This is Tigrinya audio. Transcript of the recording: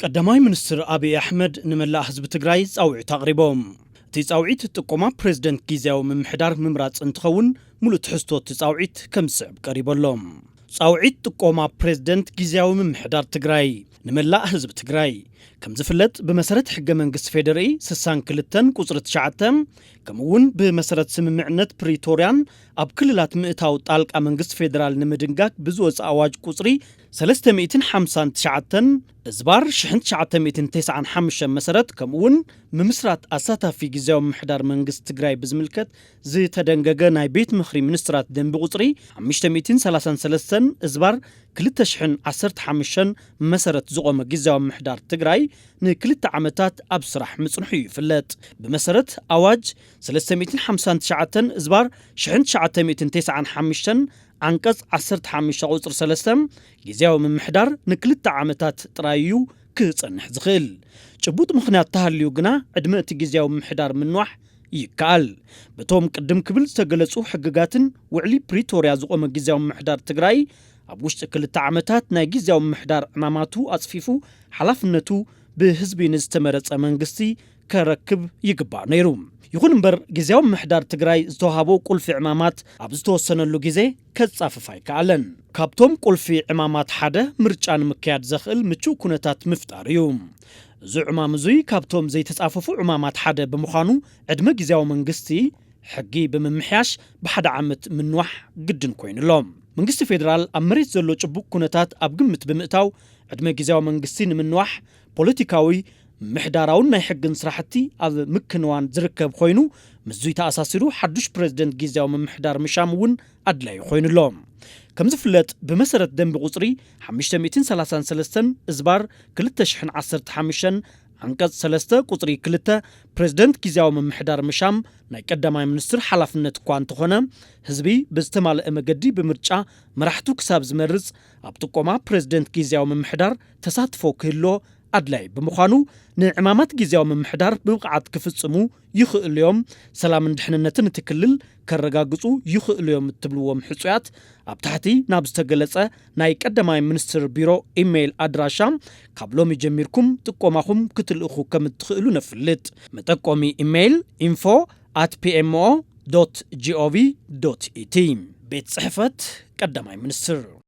ቀዳማይ ሚኒስትር ኣብይ ኣሕመድ ንመላእ ህዝቢ ትግራይ ጻውዒት ኣቕሪቦም። እቲ ጻውዒት ጥቆማ ፕሬዝደንት ግዝያዊ ምምሕዳር ምምራጽ እንትኸውን፣ ሙሉእ ትሕዝቶ እቲ ጻውዒት ከም ዝስዕብ ቀሪቡ ኣሎ። ጻውዒት ጥቆማ ፕሬዝደንት ግዝያዊ ምምሕዳር ትግራይ ንመላእ ህዝቢ ትግራይ። ከም ዝፍለጥ፣ ብመሰረት ሕገ መንግስቲ ፌዴሪኢ ስሳን ክልተን ቁጽሪ ትሽዓተ፣ ከምኡ እውን ብመሰረት ስምምዕነት ፕሪቶርያን ኣብ ክልላት ምእታው ጣልቃ መንግስቲ ፌዴራል ንምድንጋግ ብዝወፀ ኣዋጅ ቁጽሪ ሰለስተ ሚእትን ሓምሳን ትሽዓተን እዝባር ሽሕን ትሽዓተ ሚእትን ተስዓን ሓሙሽተን መሰረት፣ ከምኡ እውን ምምስራት ኣሳታፊ ግዝያዊ ምምሕዳር መንግስቲ ትግራይ ብዝምልከት ዝተደንገገ ናይ ቤት ምኽሪ ሚኒስትራት ደንቢ ቁጽሪ ሓሙሽተ ሚእትን ሰላሳን ሰለስተን እዝባር ክልተ ሽሕን ዓሰርተ ሓሙሽተን መሰረት ዝቖመ ግዝያዊ ምምሕዳር ትግራይ ንክልተ ዓመታት ኣብ ስራሕ ምጽንሑ ይፍለጥ። ብመሰረት ኣዋጅ ሰለስተ ሚእትን ሓምሳን ትሽዓተን እዝባር ሽሕን ትሽዓተ ሚእትን ተስዓን ሓሙሽተን ዓንቀጽ ዓሰርተ ሓሙሽተ ቁጽሪ ሰለስተ፣ ግዝያዊ ምምሕዳር ንክልተ ዓመታት ጥራይ እዩ ክጸንሕ ዝኽእል። ጭቡጥ ምኽንያት ተሃልዩ ግና፣ ዕድመ እቲ ግዝያዊ ምምሕዳር ምንዋሕ ይከኣል። በቶም ቅድም ክብል ዝተገለጹ ሕግጋትን ውዕሊ ፕሪቶርያ ዝቖመ ግዝያዊ ምምሕዳር ትግራይ፣ ኣብ ውሽጢ ክልተ ዓመታት ናይ ግዝያዊ ምምሕዳር ዕማማቱ ኣጽፊፉ፣ ሓላፍነቱ ብህዝቢ ንዝተመረጸ መንግስቲ ከረክብ ይግባእ ነይሩ። ይኹን እምበር፣ ግዝያዊ ምምሕዳር ትግራይ ዝተዋሃቦ ቁልፊ ዕማማት ኣብ ዝተወሰነሉ ግዜ ከጻፍፍ ኣይከኣለን። ካብቶም ቁልፊ ዕማማት ሓደ፣ ምርጫ ንምክያድ ዘኽእል ምቹእ ኩነታት ምፍጣር እዩ። እዚ ዕማም እዙይ ካብቶም ዘይተጻፈፉ ዕማማት ሓደ ብምዃኑ፣ ዕድመ ግዝያዊ መንግስቲ ሕጊ ብምምሕያሽ ብሓደ ዓመት ምንዋሕ ግድን ኮይኑ ኣሎ። መንግስቲ ፌዴራል ኣብ መሬት ዘሎ ጭቡጥ ኩነታት ኣብ ግምት ብምእታው፣ ዕድመ ግዝያዊ መንግስቲ ንምንዋሕ ፖለቲካዊ፣ ምሕዳራውን ናይ ሕግን ስራሕቲ ኣብ ምክንዋን ዝርከብ ኮይኑ፣ ምስዙይ ተኣሳሲሩ ሓዱሽ ፕሬዝደንት ግዝያዊ ምምሕዳር ምሻም እውን ኣድላዩ ኮይኑ ኣሎ። ከም ዝፍለጥ፣ ብመሰረት ደንቢ ቁጽሪ ሓሙሽተ ሚእትን ሰላሳን ሰለስተን እዝባር ክልተ ሽሕን ዓሰርተ ሓሙሽተን ዓንቀጽ ሰለስተ ቁጽሪ ክልተ፣ ፕሬዝደንት ግዝያዊ ምምሕዳር ምሻም ናይ ቀዳማይ ሚኒስትር ሓላፍነት እኳ እንተኾነ፣ ህዝቢ ብዝተማልአ መገዲ ብምርጫ መራሕቱ ክሳብ ዝመርጽ፣ ኣብ ጥቆማ ፕሬዝደንት ግዝያዊ ምምሕዳር ተሳትፎ ክህሎ ኣድላይ ብምዃኑ፣ ንዕማማት ግዝያዊ ምምሕዳር ብብቕዓት ክፍጽሙ ይኽእሉ እዮም፣ ሰላምን ድሕንነትን እቲ ክልል ከረጋግጹ ይኽእሉ እዮም እትብልዎም ሕጹያት፣ ኣብ ታሕቲ ናብ ዝተገለጸ ናይ ቀዳማይ ሚኒስትር ቢሮ ኢሜይል ኣድራሻ፣ ካብ ሎሚ ጀሚርኩም ጥቆማኹም ክትልእኹ ከም እትኽእሉ ነፍልጥ። መጠቆሚ ኢሜይል፣ ኢንፎ ኣት ፒኤምኦ ዶት ጂኦቪ ዶት ኢቲ። ቤት ጽሕፈት ቀዳማይ ሚኒስትር።